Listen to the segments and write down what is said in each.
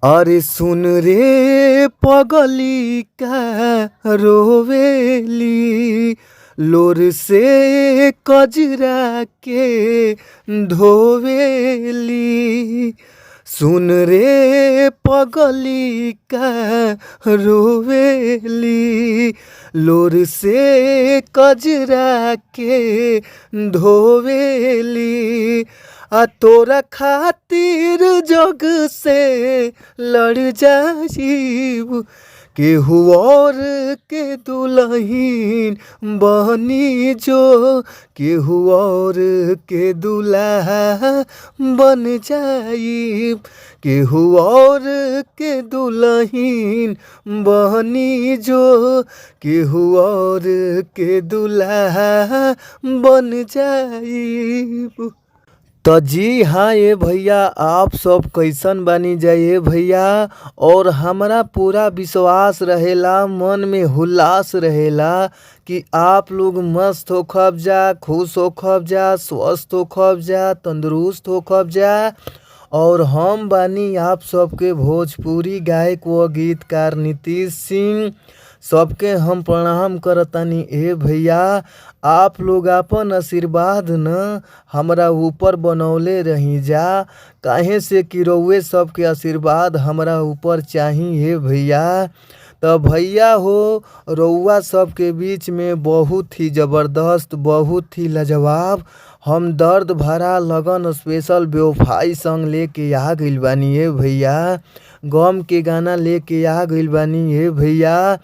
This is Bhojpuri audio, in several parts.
अरे सुन रे पगली का रोवेली, लोर से कजरा के धोवेली। सुन रे पगली का रोवेली, लोर से कजरा के धोवेली। आ तोरा खातिर जग से लड़ जाइब, केहू और के दुल्हन बनी जो, केहू और के दुल्हा बन जाइब, केहू और के दुल्हन बनी जो, केहू और के दुल्हा बन जाइब। तो जी हाँ ये भैया, आप सब कैसन बानी जाइए भैया। और हमरा पूरा विश्वास रहेला, मन में हुल्लास रहेला कि आप लोग मस्त होखब जा, खुश होखब जा, स्वस्थ होखब जा, तंदुरुस्त होखब जा। और हम बानी आप सबके भोजपुरी गायक व गीतकार नीतीश सिंह। सबके हम प्रणाम करतानी ए भैया। आप लोग आपन आशीर्वाद न हमरा ऊपर बनौले रही जा, काहे से कि रउए सबके आशीर्वाद हमरा ऊपर चाही हे भैया। तो भैया हो, रउआ सबके बीच में बहुत ही ज़बरदस्त, बहुत ही लाजवाब हम दर्द भरा लगन स्पेशल बेवफाई संग लेके आ गइल बानी ए भैया। गम के गाना लेके आ गइल बानी ए भैया।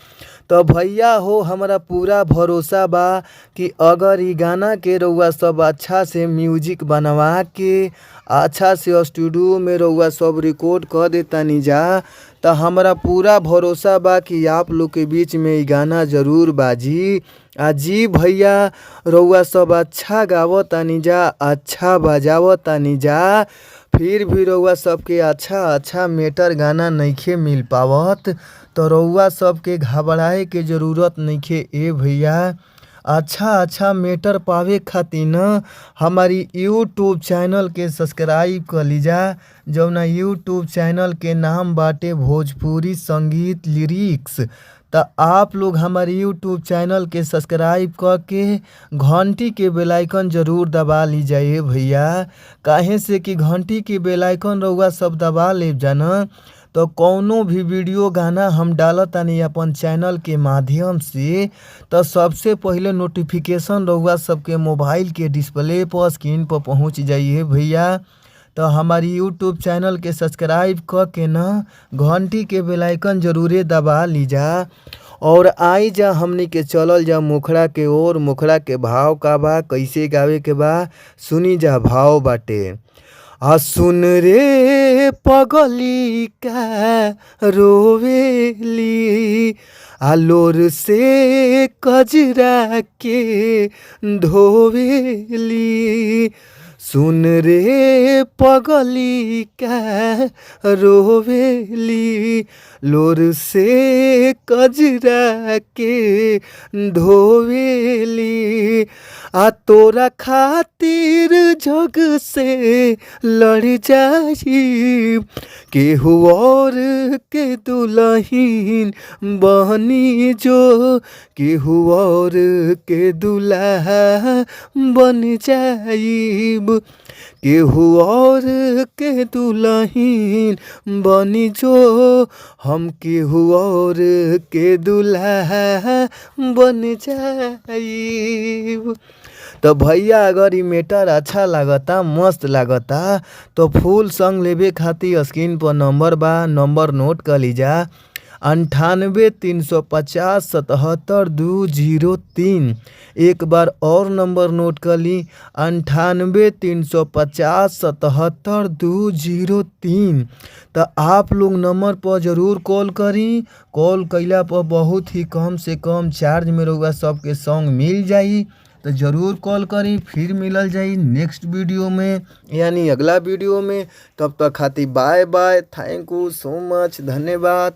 तो भैया हो, हमरा पूरा भरोसा बा कि अगर ई गाना के रउआ सब अच्छा से म्यूजिक बनवा के अच्छा से स्टूडियो में रउआ सब रिकॉर्ड कर देतानी जा, तो हमरा पूरा भरोसा बा कि आप लोग के बीच में ई गाना ज़रूर बाजी। आ जी भैया, रउआ सब अच्छा गावतानी जा, अच्छा बजावतानी जा, फिर भी रउआ सबके अच्छा अच्छा मेटर गाना नइखे मिल पावत। तो रउआ सबके घबराए के ज़रूरत नइखे ए भैया। अच्छा अच्छा मेटर पावे खातिर हमारी यूट्यूब चैनल के सब्सक्राइब कर लीजा, जौना यूट्यूब चैनल के नाम बाटे भोजपुरी संगीत लिरिक्स। तो आप लोग हमारे यूट्यूब चैनल के सब्सक्राइब कर के घंटी के बेल आइकन ज़रूर दबा लीजिए भैया। काहे से कि घंटी के बेल आइकन रउआ सब दबा ले जाना तो कौनो भी वीडियो गाना हम डालतानी अपन चैनल के माध्यम से, तो सबसे पहिले नोटिफिकेशन रउआ सबके मोबाइल के डिस्प्ले पर, स्क्रीन पर पहुंच जाइए भैया। तो हमारी यूट्यूब चैनल के सब्सक्राइब क के न घंटी के बेल आइकन ज़रूरे दबा लीजा। और आई जा हमनी के चलल जा मुखड़ा के ओर, मुखड़ा के भाव का बा, कैसे गावे के बा, सुनी जा भाव बाटे। आ सुन रे पगली का रोवेली, आ लोर से कजरा के धोवेली। सुन रे पगली का रोवेली, लोर से कजरा के धोवेली। आ तोरा खातिर जग से लड़ जाइब, केहू और के दुल्हन बनी जो, केहू और के दुल्हा बन जाइब, केहू और के दुल्हन बनी जो, हम केहू और के दुल्हा बन जाइब। तो भैया अगर ई मेटर अच्छा लागता, मस्त लागता, तो फुल संग लेवे खातिर स्क्रीन पर नंबर बा, नंबर नोट कर लीजा। 98 350 77 203। एक बार और नंबर नोट कर ली, 98 350 77 203। तो आप लोग नंबर पर ज़रूर कॉल करी। कॉल कइला पर बहुत ही कम से कम चार्ज में रउआ सबके सॉन्ग मिल जाई। तो ज़रूर कॉल करी। फिर मिलल जाई नेक्स्ट वीडियो में, यानी अगला वीडियो में। तब तक खातिर bye bye, thank you so much, धन्यवाद।